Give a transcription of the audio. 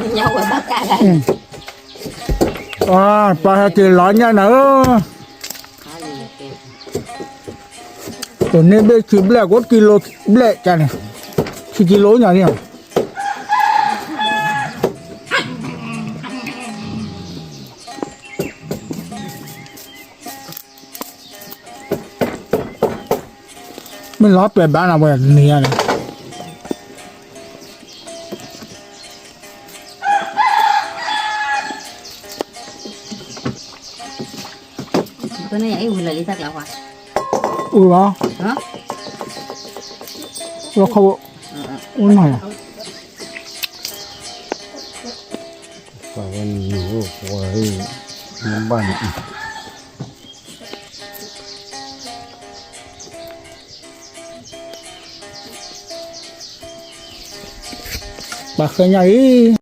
ပှၤဟဲက့ၤလီၤညါနၤဧၢ, တန့ၢ်ဘ့ၣ်ခံဘျဲၣ် ကိးကံလိဘျဲၣ်ကန့ၣ်, ခံကံလိညါန့ၣ် မ့ၢ်လီၤပှဲၤဘၣ်နၤဝဲန့ၣ်ယါန့ၣ်, အုလီၤ, လီခီ, အုနီၤယါ, ပှၤဝဲန့ၣ် ပှၤဝဲန့ၣ် ပှၤဃဲညါအံၤ